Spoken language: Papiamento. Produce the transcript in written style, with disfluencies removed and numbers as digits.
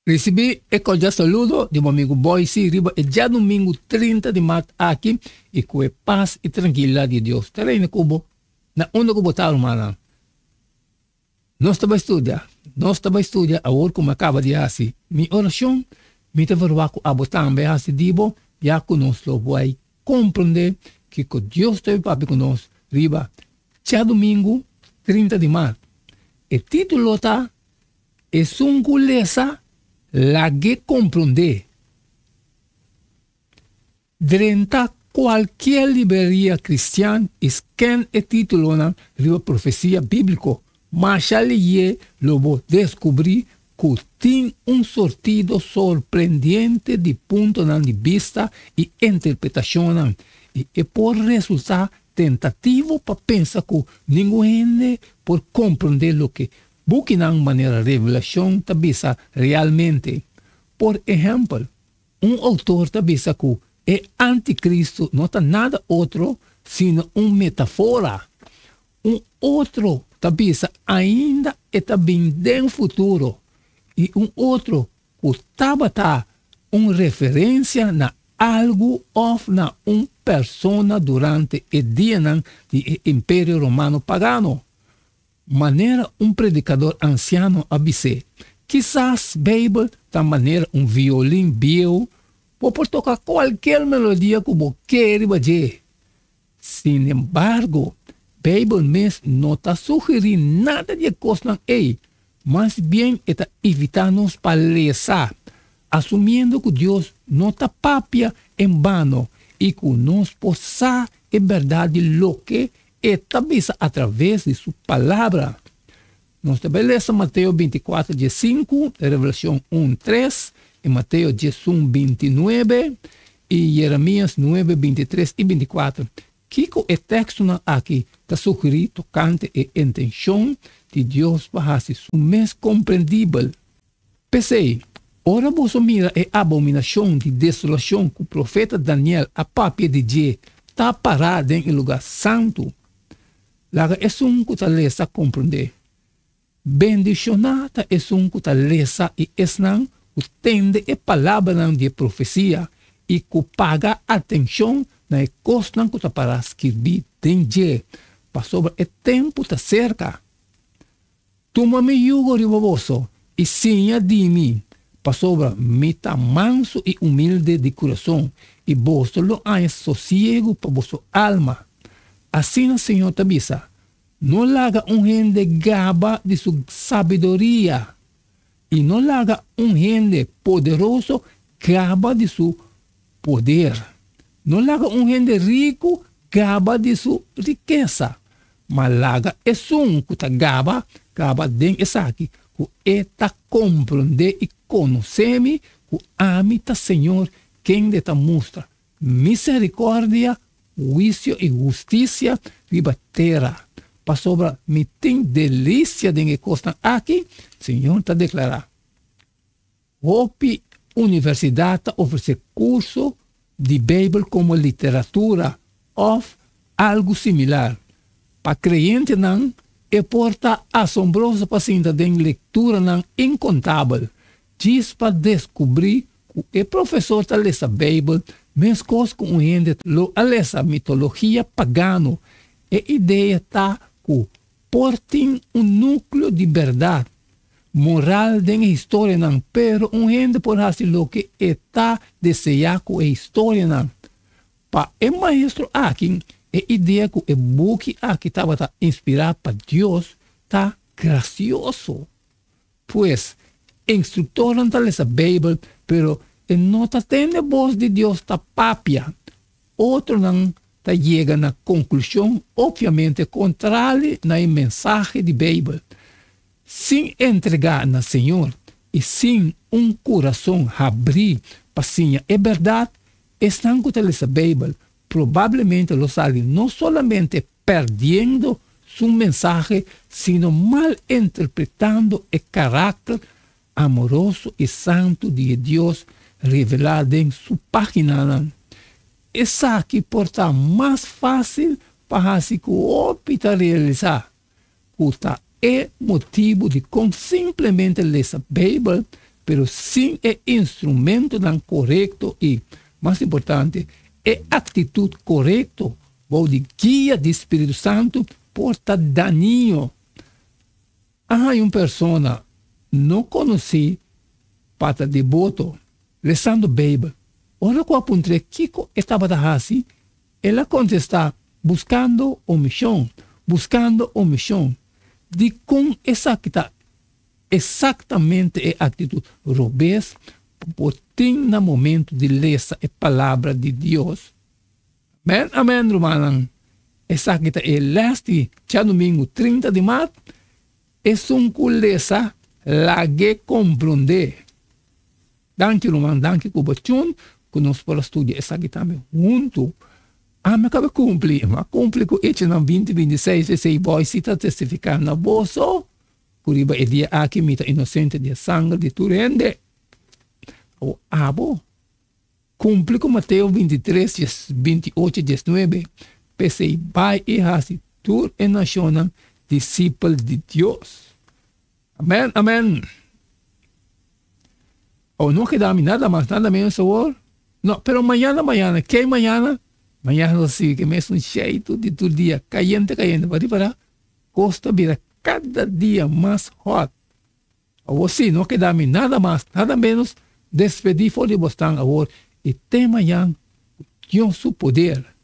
Risibí e kordial saludo di bo amigu Boysie riba e djadumingu 30 di mart aki i ku e pas i trankilidat di Dios ta reina ku bo na unda ku bo ta, rumannan. Nos ta bai studia, nos ta bai studia awor ku mi a kaba di hasi mi orashon, mi ta verwagt ku abo tambe a hasi di bo, ya ku nos lo bai komprondé kiko Dios ta bai papia ku nos riba djadumingu 30 di mart. E título ta Esun ku lesa, lag'é komprondé. Drenta kualkier libreria kristian i sken e títulonan riba profesia bíbliko. Masha lihé lo bo deskubrí ku tin un sortido sorprendiente di puntonan di bista i interpretashonnan, i e por resultá tentativo pa pensa ku ningun hende por komprondé loke Bukinan manera Revelashon ta bisa realmente. Por ehèmpel, un outor ta bisa ku e antikristu no ta nada otro sino un metafora. Un otro ta bisa ainda e ta bin den futuro i un otro ku tabata un referensia na algu òf na un persona durante e dianan di e Imperio Romano pagano. Manera un predikador ansiano a bis'é, Kisas Beibel ta manera un violin bieu, bo por toka kualkier melodia ku bo ke riba dje. Sinembargo, Beibel mes no ta sugerí nada di e kosnan ei, mas bien e ta invitá nos pa lesa, asumiendo ku Dios no ta papia en bano i ku nos por sa e bèrdat di loke E ta bisa atraves di su Palabra. Nos ta bai lesa Mateo 24, 15, Revelacion 1, 3, i Mateo 11, 29, i Jeremias 9, 23 i 24. Kiko e tekstonan aki ta sugerí tokante e intenshon di Dios pa hasi su mes komprendibel? P'esei, ora boso mira e abominashon di desolashon ku profeta Daniel a papia di dje ta pará den e lugá santu, laga esun ku ta lesa komprondé. Bendishoná ta esun ku ta lesa i esnan ku tende e palabranan di e profesia i ku paga atenshon na e kosnan ku ta pará skirbí den dje, pasobra e tempu ta serka. Tuma mi yugo riba boso i siña di mi, pasobra mi ta mansu i humilde di kurason, i boso lo haña sosiegu pa boso alma. Asina Señor ta bisa, No laga un hende gaba di su sabiduria, i no laga un hende poderoso gaba di su poder. No laga un hende riku gaba di su rikesa, ma laga esun ku ta gaba, gaba den esaki, ku e ta komprondé i konosé mi, ku ami ta Señor kende ta mustra miserikòrdia, huisio i hustisia riba tera, pasobra mi tin delisia den e kosnan aki, Señor ta deklará. Hopi universidat ta ofresé kurso di Beibel komo literatura òf algu similar. Pa kreyentenan e por ta asombroso pa sinta den lekturanan inkontabel djis pa deskubrí ku e profesor ta lesa Beibel meskos ku un hende lo a lesa mitologia pagano. E idea ta ku Por tin un núkleo di bèrdat moral den e historianan, pero un hende por hasi loke e ta deseá ku e historianan. Pa e maestro aki, e idea ku e buki aki tabata inspirá pa Dios ta grasioso. Pues, instruktornan ta lesa Beibel, pero e no ta tende bos di Dios ta papia. Otronan ta yega na konklushon opviamente kontrali na e mensahe di Beibel. Sin entregá na Señor i sin un kurason habrí pa siña e bèrdat, esnan ku ta lesa Beibel probablemente lo sali no solamente pèrdiendo su mensahe sino mal interpretando e karakter amoroso i santu di e Dios revelá den su páginanan. Esaki por ta mas fásil pa hasi ku hopi ta realisá ku ta e motibu dikon simplemente lesa Beibel pero sin e instrumentonan korekto i, mas importante, e aktitut korekto bou di guia di Spiritu Santu por ta dañino. A haña un persona no konosí pa ta deboto lesando Beibel. Ora ku a puntr'é kiko e tabata hasi, el a kontestá, Buskando un mishon, buskando un mishon. Dikon esaki ta eksaktamente e aktitut robes ku por tin na momentu di lesa e Palabra di Dios? Amen amen rumannan esaki ta e les di djadumingu 30 di mart esun ku lesa lag'e komprondé danki ruman danki ku bo tune ku nos por a studia esaki tambe huntu ami a kaba kumpli mi a kumpli ku echonan 20 26 esei boy si ta testifiká na boso ku riba e dia aki mi ta inosente di e sanger di tur hende awor abo Kumpli ku Mateo 23, 28, 19, P'esei bai i hasi tur e nashonnan disipel di Dios. Amèn, amèn. Awor no keda mi nada mas, nada menos awor. No, pero mañana, mañana, ke mañana? Mañana nos a sigui ku e mesun sheitu di tur dia, kayente, kayente. Bo a ripará? Kos ta bira kada dia mas hòt. Awor sí, no keda mi nada mas, nada menos, despedí for di bosnan awor i te mañan ku Dios su poder.